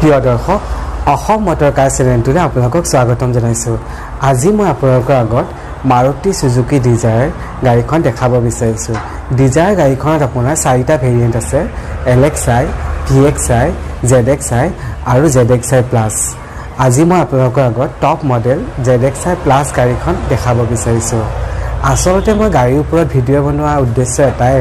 প্ৰিয় দৰ্শক, অসম মটৰ কাৰ চেনেলটোলৈ আপোনালোকক স্বাগতম জনাইছোঁ। আজি মই আপোনালোকৰ আগত মাৰুতি চুজুকি ডিজায়াৰ গাড়ীখন দেখাব বিচাৰিছোঁ। ডিজায়াৰ গাড়ীখনত আপোনাৰ চাৰিটা ভেৰিয়েণ্ট আছে, এল এক্স আই, ভি এক্স আই, জেড এক্স আই আৰু জেড এক্স আই প্লাছ। আজি মই আপোনালোকৰ আগত টপ মডেল জেড এক্স আই প্লাছ গাড়ীখন দেখাব বিচাৰিছোঁ। আচলতে মই গাড়ীৰ ওপৰত ভিডিঅ' বনোৱাৰ উদ্দেশ্য এটাই,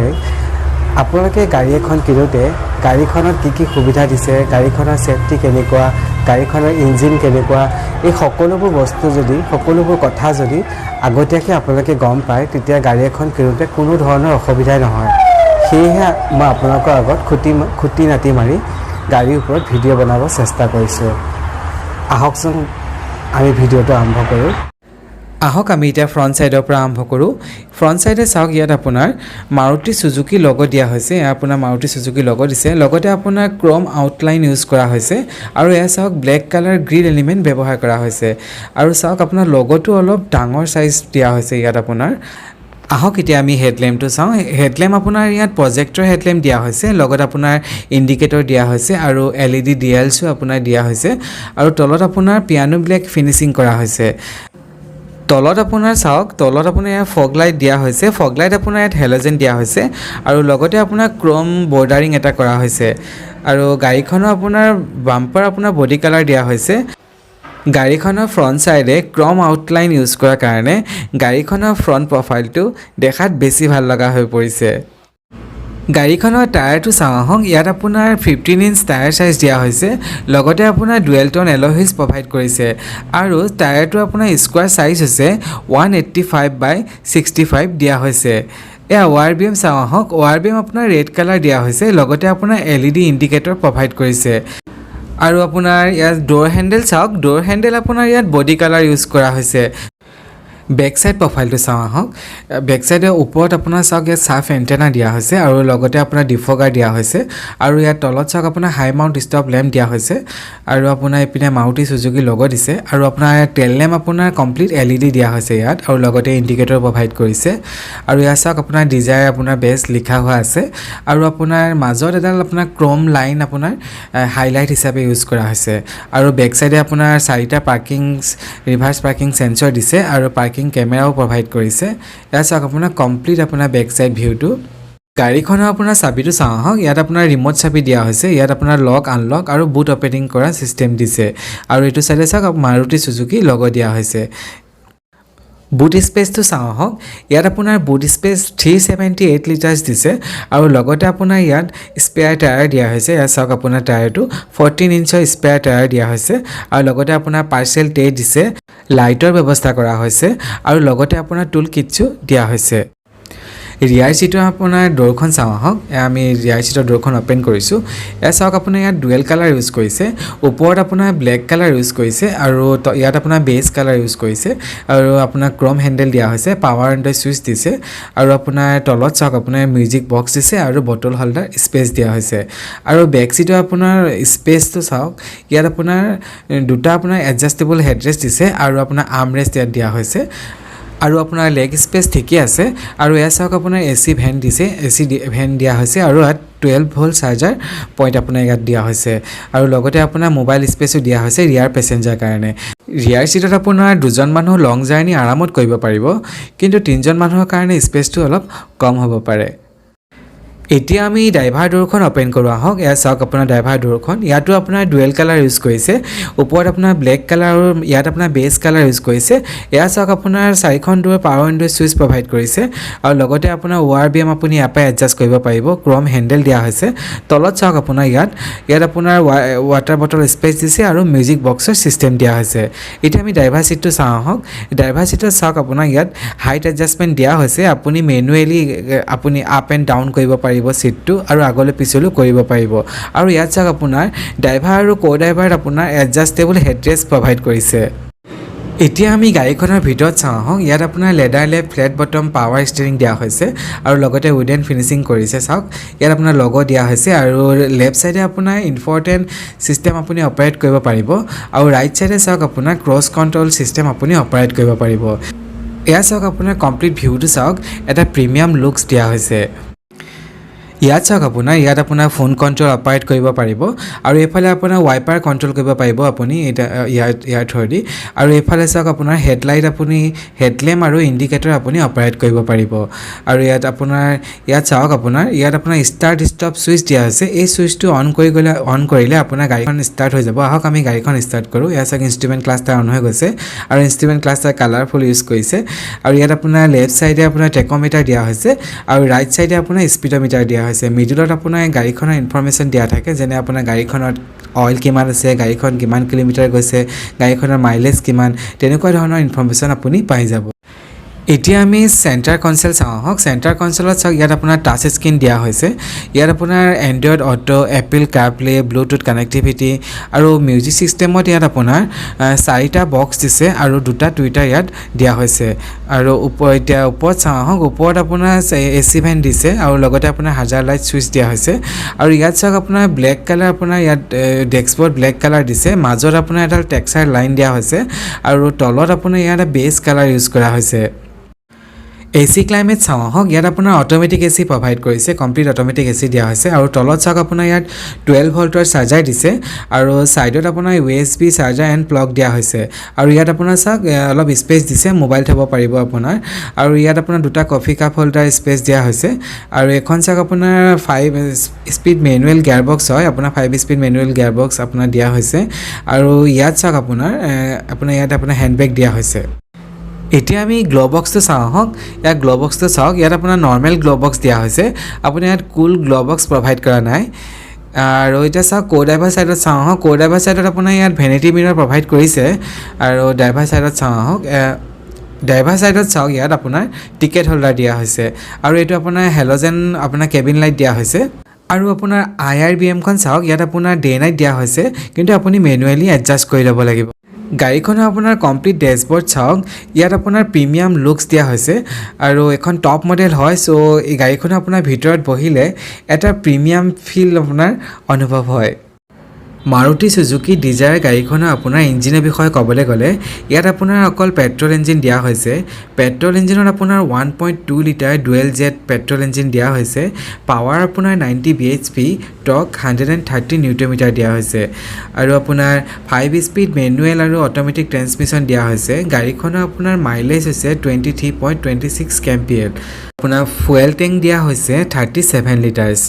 আপোনালোকে গাড়ী এখন কিনোতে গাড়ীখনত কি কি সুবিধা দিছে, গাড়ীখনৰ ছেফটি কেনেকুৱা, গাড়ীখনৰ ইঞ্জিন কেনেকুৱা, এই সকলোবোৰ বস্তু যদি, সকলোবোৰ কথা যদি আগতীয়াকৈ আপোনালোকে গম পায়, তেতিয়া গাড়ী এখন কিনোতে কোনো ধৰণৰ অসুবিধাই নহয়। সেয়েহে মই আপোনালোকৰ আগত খুটি খুটি নাটি মাৰি গাড়ীৰ ওপৰত ভিডিঅ' বনাব চেষ্টা কৰিছোঁ। আহকচোন, আমি ভিডিঅ'টো আৰম্ভ কৰোঁ। আহক, আমি এতিয়া ফ্ৰণ্ট ছাইডৰ পৰা আৰম্ভ কৰোঁ। ফ্ৰণ্ট ছাইডে চাওক, ইয়াত আপোনাৰ মাৰুতি চুজুকি লগ' দিয়া হৈছে। এয়া আপোনাৰ মাৰুতি চুজুকি লগ' দিছে। লগতে আপোনাৰ ক্ৰম আউটলাইন ইউজ কৰা হৈছে আৰু এয়া চাওক, ব্লেক কালাৰ গ্ৰিল এলিমেণ্ট ব্যৱহাৰ কৰা হৈছে। আৰু চাওক, আপোনাৰ লগ'টো অলপ ডাঙৰ চাইজ দিয়া হৈছে ইয়াত আপোনাৰ। আহক, এতিয়া আমি হেডলেম্পটো চাওঁ। হেডলেম্প আপোনাৰ ইয়াত প্ৰজেক্টৰ হেডলেম্প দিয়া হৈছে, লগত আপোনাৰ ইণ্ডিকেটৰ দিয়া হৈছে আৰু এল ই ডি ডি এলছো আপোনাৰ দিয়া হৈছে আৰু তলত আপোনাৰ পিয়ানো ব্লেক ফিনিচিং কৰা হৈছে। তলত আপোনাৰ চাওক, তলত আপোনাৰ ইয়াত ফগ লাইট দিয়া হৈছে। ফগ লাইট আপোনাৰ ইয়াত হেল'জেন দিয়া হৈছে আৰু লগতে আপোনাৰ ক্ৰম বৰ্ডাৰিং এটা কৰা হৈছে। আৰু গাড়ীখনৰ আপোনাৰ বাম্পাৰ আপোনাৰ বডি কালাৰ দিয়া হৈছে। গাড়ীখনৰ ফ্ৰণ্ট ছাইডে ক্ৰম আউটলাইন ইউজ কৰাৰ কাৰণে গাড়ীখনৰ ফ্ৰণ্ট প্ৰফাইলটো দেখাত বেছি ভাল লগা হৈ পৰিছে। গাড়ীখনৰ টায়াৰটো চাওঁ আহক। ইয়াত আপোনাৰ 15 ইঞ্চ টায়াৰ চাইজ দিয়া হৈছে। লগতে আপোনাৰ dual tone alloy wheels provide কৰিছে আৰু টায়াৰটো আপোনাৰ স্কোৱাৰ চাইজ হৈছে 185 বাই 65 দিয়া হৈছে। এয়া অ' আৰ ভি এম চাওঁ আহক। অ' আৰ ভি এম আপোনাৰ ৰেড কালাৰ দিয়া হৈছে। লগতে আপোনাৰ L E D indicator provide কৰিছে। আৰু আপোনাৰ ইয়াত ড'ৰ হেণ্ডেল চাওক। ড'ৰ হেণ্ডেল আপোনাৰ ইয়াত বডি কালাৰ ইউজ কৰা হৈছে। বেক চাইড প্ৰফাইলটো চাওঁ আহক। বেক চাইডৰ ওপৰত আপোনাৰ চাওক, ইয়াত চাৰ্ক এণ্টেনা দিয়া হৈছে আৰু লগতে আপোনাৰ ডিফগাৰ দিয়া হৈছে। আৰু ইয়াত তলত চাওক, আপোনাৰ হাই মাউণ্ট ষ্টপ লেম্প দিয়া হৈছে আৰু আপোনাৰ এইপিনে মাৰুতি চুজুকি লগ' দিছে। আৰু আপোনাৰ টেল লেম্প আপোনাৰ কমপ্লিট এল ই ডি দিয়া হৈছে ইয়াত আৰু লগতে ইণ্ডিকেটৰ প্ৰভাইড কৰিছে। আৰু ইয়াত চাওক, আপোনাৰ ডিজায়াৰ আপোনাৰ বেষ্ট লিখা হোৱা আছে আৰু আপোনাৰ মাজত এডাল আপোনাৰ ক্ৰম লাইন আপোনাৰ হাইলাইট হিচাপে ইউজ কৰা হৈছে। আৰু বেক চাইডে আপোনাৰ চাৰিটা ৰিভাৰ্ছ পাৰ্কিং চেঞ্চৰ দিছে আৰু পাৰ্কিং কেমেৰাও প্ৰভাইড কৰিছে। ইয়াত চাওক, আপোনাৰ কমপ্লিট আপোনাৰ বেক চাইড ভিউটো। গাড়ীখনৰ আপোনাৰ চাবিটো চাওঁ আহক। ইয়াত আপোনাৰ ৰিম'ট চাবি দিয়া হৈছে। ইয়াত আপোনাৰ লক, আনলক আৰু বুট অপেনিং কৰা ছিষ্টেম দিছে। আৰু এইটো চাইডে চাওক, মাৰুতি চুজুকি লগ' দিয়া হৈছে। বুট স্পেচটো চাওঁ আহক। ইয়াত আপোনাৰ বুট স্পেচ 378 লিটাৰ্ছ দিছে আৰু লগতে আপোনাৰ ইয়াত স্পেয়াৰ টায়াৰ দিয়া হৈছে। ইয়াত চাওক, আপোনাৰ টায়াৰটো 14 ইঞ্চৰ স্পেয়াৰ টায়াৰ দিয়া হৈছে আৰু লগতে আপোনাৰ পাৰ্চেল ট্ৰে দিছে, লাইটৰ ব্যৱস্থা কৰা হৈছে আৰু লগতে আপোনাৰ টুল কিটছো দিয়া হৈছে। ৰিয়াৰ চিটৰ আপোনাৰ ড'ৰখন চাওঁ আহক। এয়া আমি ৰিয়াৰ চিটৰ ড'ৰখন অ'পেন কৰিছোঁ। এয়া চাওক, আপোনাৰ ইয়াত ডুৱেল কালাৰ ইউজ কৰিছে। ওপৰত আপোনাৰ ব্লেক কালাৰ ইউজ কৰিছে আৰু ইয়াত আপোনাৰ বেজ কালাৰ ইউজ কৰিছে আৰু আপোনাৰ ক্ৰম হেণ্ডেল দিয়া হৈছে, পাৱাৰ উইণ্ড' ছুইচ দিছে। আৰু আপোনাৰ তলত চাওক, আপোনাৰ মিউজিক বক্স দিছে আৰু বটল হোল্ডাৰ স্পেচ দিয়া হৈছে। আৰু বেক চিটৰ আপোনাৰ স্পেচটো চাওক। ইয়াত আপোনাৰ দুটা আপোনাৰ এডজাষ্টেবল হেডৰেষ্ট দিছে আৰু আপোনাৰ আৰ্ম ৰেষ্ট ইয়াত দিয়া হৈছে আৰু আপোনাৰ লেগ স্পেচ ঠিকেই আছে। আৰু এয়া চাওক, আপোনাৰ এ চি ভেণ্ট দিছে, এ চি ভেণ্ট দিয়া হৈছে আৰু ইয়াত 12 ভল্ট চাৰ্জাৰ পইণ্ট আপোনাৰ ইয়াত দিয়া হৈছে আৰু লগতে আপোনাৰ মোবাইল স্পেচো দিয়া হৈছে ৰিয়াৰ পেচেঞ্জাৰ কাৰণে। ৰিয়াৰ চিটত আপোনাৰ দুজন মানুহ লং জাৰ্ণি আৰামত কৰিব পাৰিব, কিন্তু তিনিজন মানুহৰ কাৰণে স্পেচটো অলপ কম হ'ব পাৰে। এতিয়া আমি ড্ৰাইভাৰ ড'ৰখন অ'পেন কৰোঁ আহক। এয়া চাওক, আপোনাৰ ড্ৰাইভাৰ ড'ৰখন। ইয়াতো আপোনাৰ ডুৱেল কালাৰ ইউজ কৰিছে। ওপৰত আপোনাৰ ব্লেক কালাৰ আৰু ইয়াত আপোনাৰ বেজ কালাৰ ইউজ কৰিছে। এয়া চাওক, আপোনাৰ চাৰিখন door power window' switch provide কৰিছে আৰু লগতে আপোনাৰ অ' আৰ ভি এম আপুনি ইয়াৰ পৰাই এডজাষ্ট কৰিব পাৰিব। ক্ৰম হেণ্ডেল দিয়া হৈছে। তলত চাওক, আপোনাৰ ইয়াত আপোনাৰ ৱাটাৰ বটল স্পেচ দিছে আৰু মিউজিক বক্সৰ ছিষ্টেম দিয়া হৈছে। এতিয়া আমি ড্ৰাইভাৰ ছিটটো চাওঁ আহক। ড্ৰাইভাৰ ছিটত চাওক, আপোনাৰ ইয়াত হাইট এডজাষ্টমেণ্ট দিয়া হৈছে। আপুনি মেনুৱেলি আপুনি আপ এণ্ড ডাউন কৰিব পাৰিব ছিটটো আৰু আগলৈ পিছলৈও কৰিব পাৰিব। আৰু ইয়াত চাওক, আপোনাৰ ড্ৰাইভাৰ আৰু কো ড্ৰাইভাৰত আপোনাৰ এডজাষ্টেবল হেডৰেষ্ট প্ৰভাইড কৰিছে। এতিয়া আমি গাড়ীখনৰ ভিতৰত চাওঁ আহক। ইয়াত আপোনাৰ leather wrap flat bottom power steering দিয়া হৈছে আৰু লগতে উডেন ফিনিচিং কৰিছে। চাওক, ইয়াত আপোনাৰ লগ' দিয়া হৈছে আৰু লেফ্ট ছাইডে আপোনাৰ ইনফ'টেইনমেণ্ট ছিষ্টেম আপুনি অপাৰেট কৰিব পাৰিব আৰু ৰাইট ছাইডে চাওক, আপোনাৰ ক্ৰুজ কণ্ট্ৰল ছিষ্টেম আপুনি অপাৰেট কৰিব পাৰিব। এয়া চাওক, আপোনাৰ কমপ্লিট ভিউটো চাওক, এটা প্ৰিমিয়াম লুকছ দিয়া হৈছে। ইয়াত চাওক, আপোনাৰ ইয়াত আপোনাৰ ফোন কণ্ট্ৰল অপাৰেট কৰিব পাৰিব আৰু এইফালে আপোনাৰ ৱাইপাৰ কণ্ট্ৰল কৰিব পাৰিব আপুনি এতিয়া ইয়াৰ থ্ৰুৱেদি। আৰু এইফালে চাওক, আপোনাৰ হেডলাইট, আপুনি হেডলেম্প আৰু ইণ্ডিকেটৰ আপুনি অপাৰেট কৰিব পাৰিব। আৰু ইয়াত আপোনাৰ ইয়াত চাওক, আপোনাৰ ইয়াত আপোনাৰ ষ্টাৰ্ট ষ্টপ ছুইচ দিয়া হৈছে। এই ছুইচটো অন কৰি গ'লে, অন কৰিলে আপোনাৰ গাড়ীখন ষ্টাৰ্ট হৈ যাব। আহক, আমি গাড়ীখন ষ্টাৰ্ট কৰোঁ। ইয়াত চাওক, ইনষ্ট্ৰুমেণ্ট ক্লাষ্টাৰ অন হৈ গৈছে আৰু ইনষ্ট্ৰুমেণ্ট ক্লাষ্টাৰ কালাৰফুল ইউজ কৰিছে। আৰু ইয়াত আপোনাৰ লেফ্ট ছাইডে আপোনাৰ টেক'মিটাৰ দিয়া হৈছে আৰু ৰাইট ছাইডে আপোনাৰ স্পীডমিটাৰ দিয়া হৈছে। মিডলত আপোনাৰ গাড়ীখনৰ ইনফৰ্মেশ্যন দিয়া থাকে, যেনে আপোনাৰ গাড়ীখনত অইল কিমান আছে, গাড়ীখন কিমান কিলোমিটাৰ গৈছে, গাড়ীখনৰ মাইলেজ কিমান, তেনেকুৱা ধৰণৰ ইনফৰ্মেশ্যন আপুনি পাই যাব। এতিয়া আমি চেণ্টাৰ কনচেল চাওঁ আহক। চেণ্টাৰ কনচেলত চাওক, ইয়াত আপোনাৰ টাচ স্ক্ৰীণ দিয়া হৈছে। ইয়াত আপোনাৰ Android auto, Apple CarPlay, Bluetooth connectivity আৰু মিউজিক ছিষ্টেমত ইয়াত আপোনাৰ চাৰিটা বক্স দিছে আৰু দুটা টুইটাৰ ইয়াত দিয়া হৈছে। আৰু এতিয়া ওপৰত চাওঁ আহক। ওপৰত আপোনাৰ এ চি ভেণ্ট দিছে আৰু লগতে আপোনাৰ হাজাৰ্ড লাইট ছুইচ দিয়া হৈছে। আৰু ইয়াত চাওক, আপোনাৰ ব্লেক কালাৰ, আপোনাৰ ইয়াত ডেস্কবৰ্ড ব্লেক কালাৰ দিছে। মাজত আপোনাৰ এডাল টেক্সাৰ লাইন দিয়া হৈছে আৰু তলত আপোনাৰ ইয়াত বেজ কালাৰ ইউজ কৰা হৈছে। এ চি ক্লাইমেট চাওঁ আহক। ইয়াত আপোনাৰ অট'মেটিক এ চি প্ৰভাইড কৰিছে, কমপ্লিট অট'মেটিক এ চি দিয়া হৈছে। আৰু তলত চাওক, আপোনাৰ ইয়াত 12 ভল্টৰ চাৰ্জাৰ দিছে আৰু ছাইডত আপোনাৰ USB charger and plug দিয়া হৈছে। আৰু ইয়াত আপোনাৰ চাওক, অলপ স্পেচ দিছে, মোবাইল থ'ব পাৰিব আপোনাৰ। আৰু ইয়াত আপোনাৰ দুটা কফি কাপ হোল্ডাৰ স্পেচ দিয়া হৈছে। আৰু এইখন চাওক, আপোনাৰ 5 speed manual gear box হয়। আপোনাৰ 5 speed manual gear box আপোনাৰ দিয়া হৈছে। আৰু ইয়াত চাওক, আপোনাৰ ইয়াত আপোনাৰ হেণ্ডব্ৰেক দিয়া হৈছে। এতিয়া আমি গ্ল' বক্সটো চাওঁ আহক। ইয়াত গ্ল' বক্সটো চাওক, ইয়াত আপোনাৰ নৰ্মেল গ্ল' বক্স দিয়া হৈছে। আপুনি ইয়াত কুল গ্ল' বক্স প্ৰভাইড কৰা নাই। আৰু এতিয়া চাওক, কো ড্ৰাইভাৰ ছাইডত চাওঁ আহক। কো ড্ৰাইভাৰ ছাইডত আপোনাৰ ইয়াত ভেনিটি মিৰৰ প্ৰভাইড কৰিছে। আৰু ড্ৰাইভাৰ ছাইডত চাওঁ আহক। ড্ৰাইভাৰ ছাইডত চাওক, ইয়াত আপোনাৰ টিকেট হোল্ডাৰ দিয়া হৈছে আৰু এইটো আপোনাৰ হেল'জেন আপোনাৰ কেবিন লাইট দিয়া হৈছে। আৰু আপোনাৰ I R V এমখন চাওক, ইয়াত আপোনাৰ ডে নাইট দিয়া হৈছে, কিন্তু আপুনি মেনুৱেলি এডজাষ্ট কৰি ল'ব লাগিব। গাড়ীখনৰ আপোনাৰ কমপ্লিট ডেছবৰ্ড চাওক, ইয়াত আপোনাৰ প্ৰিমিয়াম লুকছ দিয়া হৈছে আৰু এখন টপ মডেল হয়। চ' এই গাড়ীখনৰ আপোনাৰ ভিতৰত বহিলে এটা প্ৰিমিয়াম ফিল আপোনাৰ অনুভৱ হয়। মাৰুতি চুজুকি ডিজায়াৰ গাড়ীখনৰ আপোনাৰ ইঞ্জিনৰ বিষয়ে ক'বলৈ গ'লে ইয়াত আপোনাৰ অকল পেট্ৰল ইঞ্জিন দিয়া হৈছে। পেট্ৰল ইঞ্জিনত আপোনাৰ 1.2 litre dual jet petrol engine দিয়া হৈছে। পাৱাৰ আপোনাৰ 90 BHP, torque 130 newton meter দিয়া হৈছে। আৰু আপোনাৰ 5 স্পীড মেনুৱেল আৰু অট'মেটিক ট্ৰেন্সমিশ্যন দিয়া হৈছে। গাড়ীখনৰ আপোনাৰ মাইলেজ হৈছে 23.26 kmpl। আপোনাৰ ফুৱেল টেংক দিয়া হৈছে 37 লিটাৰ্ছ।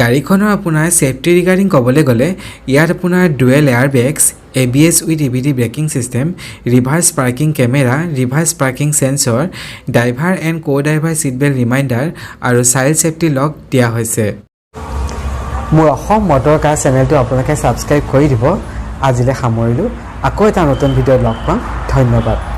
গাড়ীখনৰ আপোনাৰ ছেফটি ৰিগাৰ্ডিং ক'বলৈ গ'লে ইয়াত আপোনাৰ dual air bags, ABS with EBD braking system, reverse parking camera, reverse parking sensor, driver and co driver seat belt reminder আৰু চাইল্ড ছেফটি লক দিয়া হৈছে। মোৰ অসম মটৰ কাৰ চেনেলটো আপোনালোকে ছাবস্ক্ৰাইব কৰি দিব। আজিলৈ সামৰিলোঁ। আকৌ এটা নতুন ভিডিঅ'ত লগ পাম। ধন্যবাদ।